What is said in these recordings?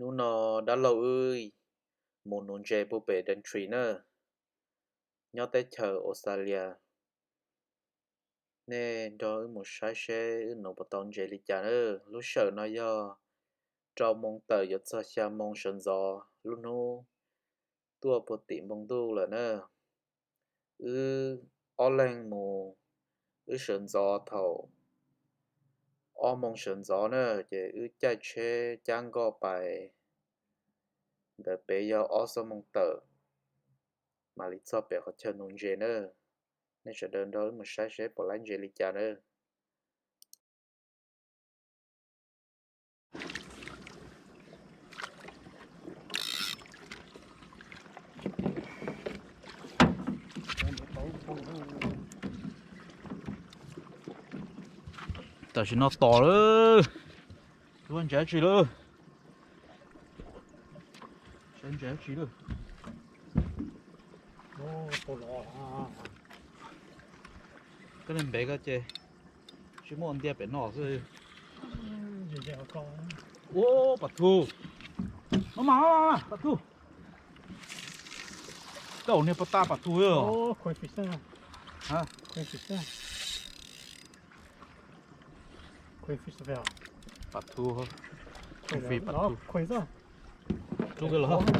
Hnub no dab laug wb mus nuv ntses puag pem Daintree na, nyob teb chaws Australia. Nej nrog wb mus saib seb wb nuv puas tau ntses li cas na. Lub sij hawm no yog rau moo tawm yuav txog xya moo sawv ntxov lub hnub, tuaj puag tim npoo ntuj lawm na. Wb ob leeg mus, wb sawv ntxov thaum ob moo sawv ntxov na, ces wb caij tsheb cab nkoj pais ntawd pem yog ob xuab moo tawm mam li txog pem qhov chaw nuv ntses na. Nej sawv daws nrog wb mus saib seb puas laib ntses li cas na. Tam sim no tos lawm, ntses dab tsi lawm, ntses dab tsi lawm. Koj npe koj ces tsis muaj ntiaj pem no xwb. Ua, pas thu, no mas pas thu. Tej zaum niag pas tas pas thu. Pas thu, pas thu. Rub kiag los.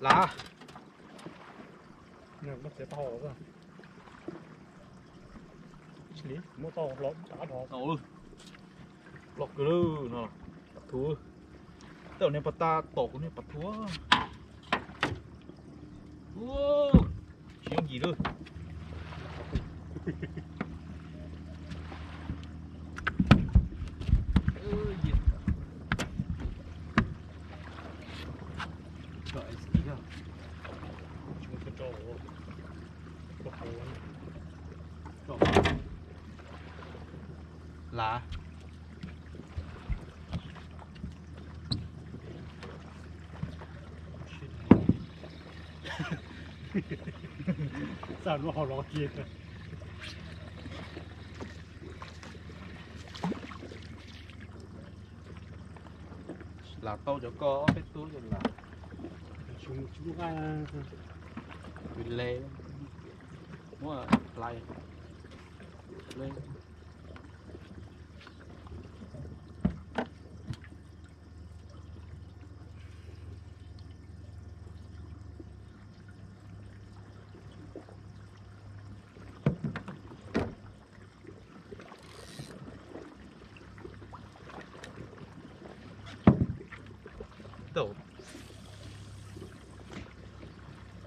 Lav. Loj kawg no, pas thu. Tej zaum niag pas tas tom kuv niag pas thu. Tsis yooj yim lawm. Lav. Xav lub hau los kiag. Lav tau cov ko ob peb tug ces lav. Tsis muaj le, muab hlais le.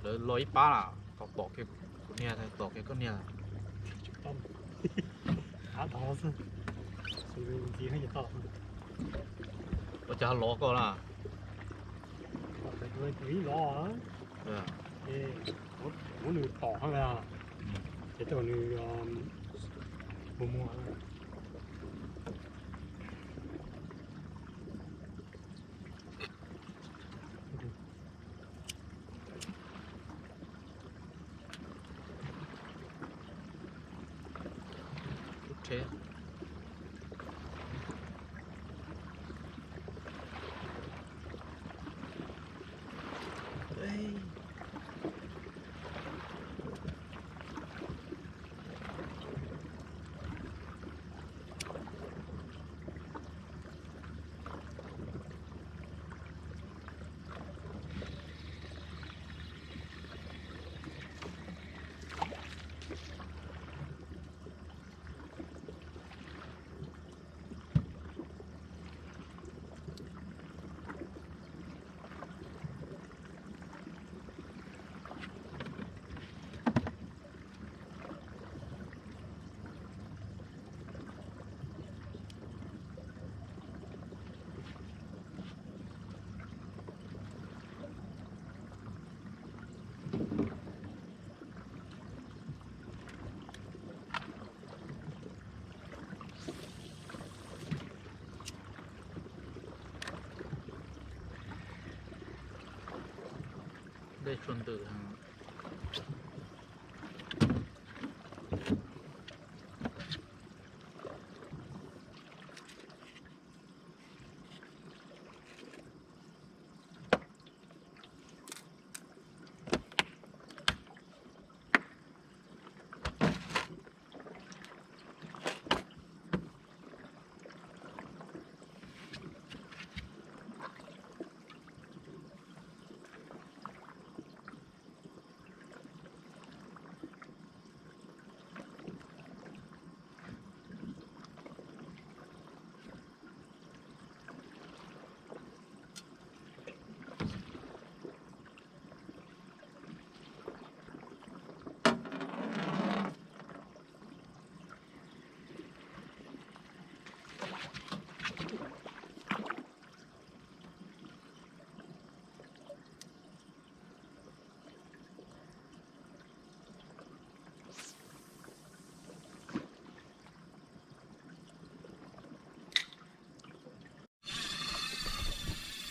Lawv los ib pab lawm, tom kiag kuv niag, tom kiag koj niag. Ua cas lov koj lawm? Muab nws tom, ces tau nws muag muag. Dej tsuag ntws.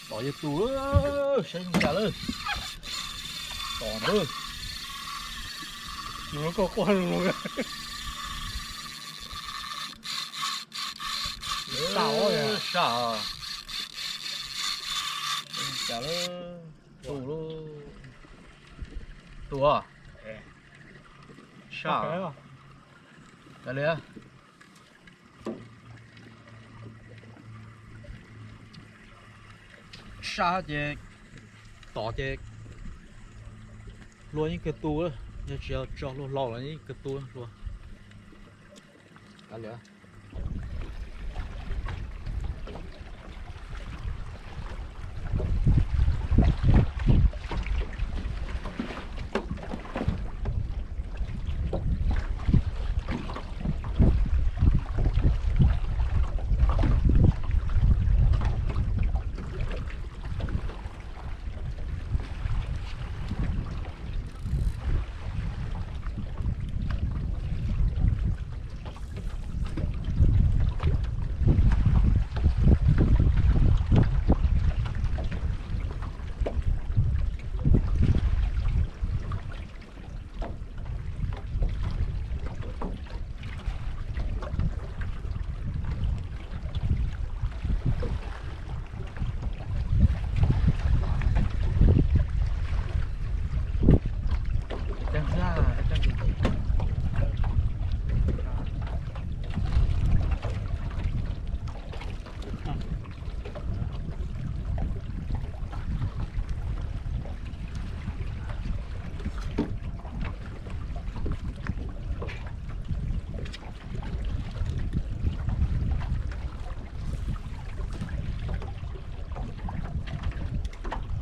Tom yawg tus, saib zoo cas lawm. Tom ntawd. Yus lub koj quaj zoo. Saj os. Cas lawm. Tus lub, tus os. Saj. Cas li. Saj ces tom ces hlua yeej kawg tu, yog tsis yog tso hlua hlau los yeej kawg tu hlua.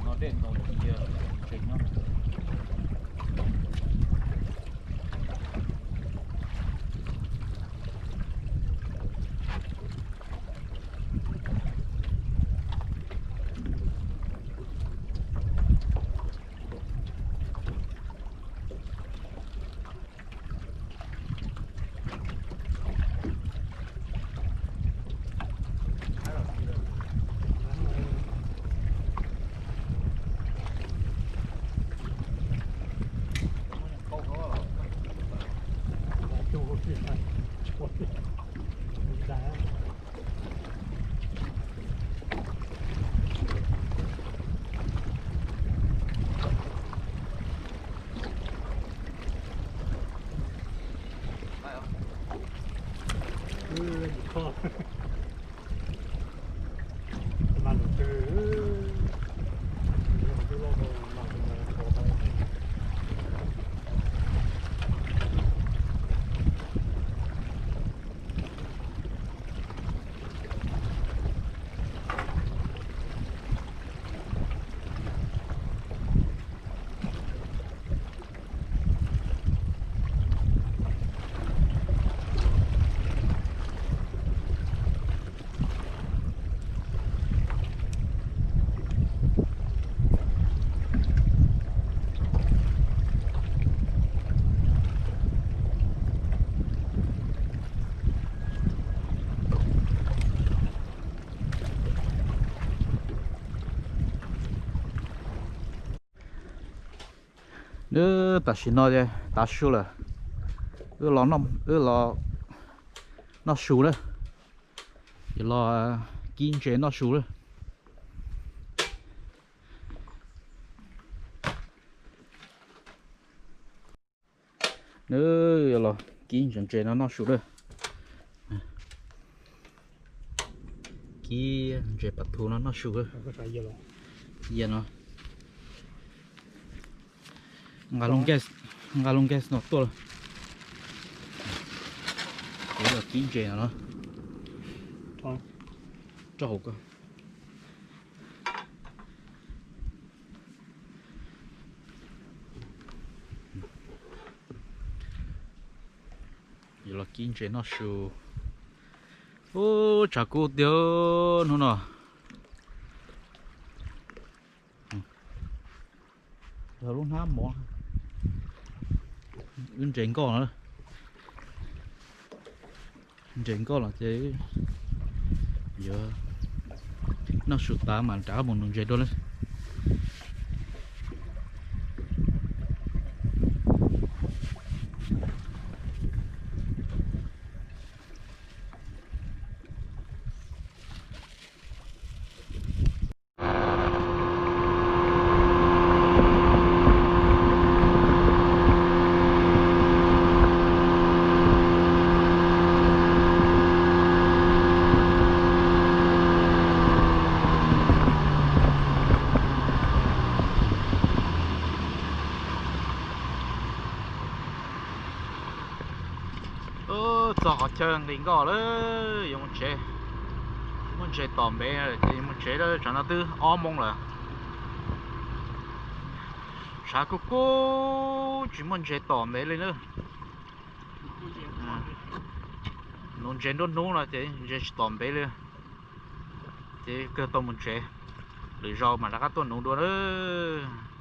No dej ntau tiag, tseem no. Nws tam sim no ces tav su lawm, wb los, wb los noj su lawm, yuav los kib ntses noj su lawm. Nws yuav los kib ntses no noj su lawm. Kib ntses pas thu no noj su lawm. Yia no, nqa lub gas no tuaj lawm. Kuv los kib ntses no, rau hauv ko. Yuav los kib ntses noj su. Ub, tshav kub tiag hnub no. Yog lub hnab mov, wb ntses nkoj no, ntses nkoj los ces yuav noj su tas mas rov qab mus nuv ntses dua lawm. Txog qhov chaw nqis nkoj lawm, yuav mus tsev. Muaj ntses tom npev ces yuav mus tsev lawm, tsam no twb ob moos lawm. Tshav kub kub tsis muaj ntses tom npev li na. Nuv ntses nruab hnub no ces ntses tsis tom npev li, ces kawg tau mus tsev, lwm zaus mam rov qab tuaj nuv dua lawm.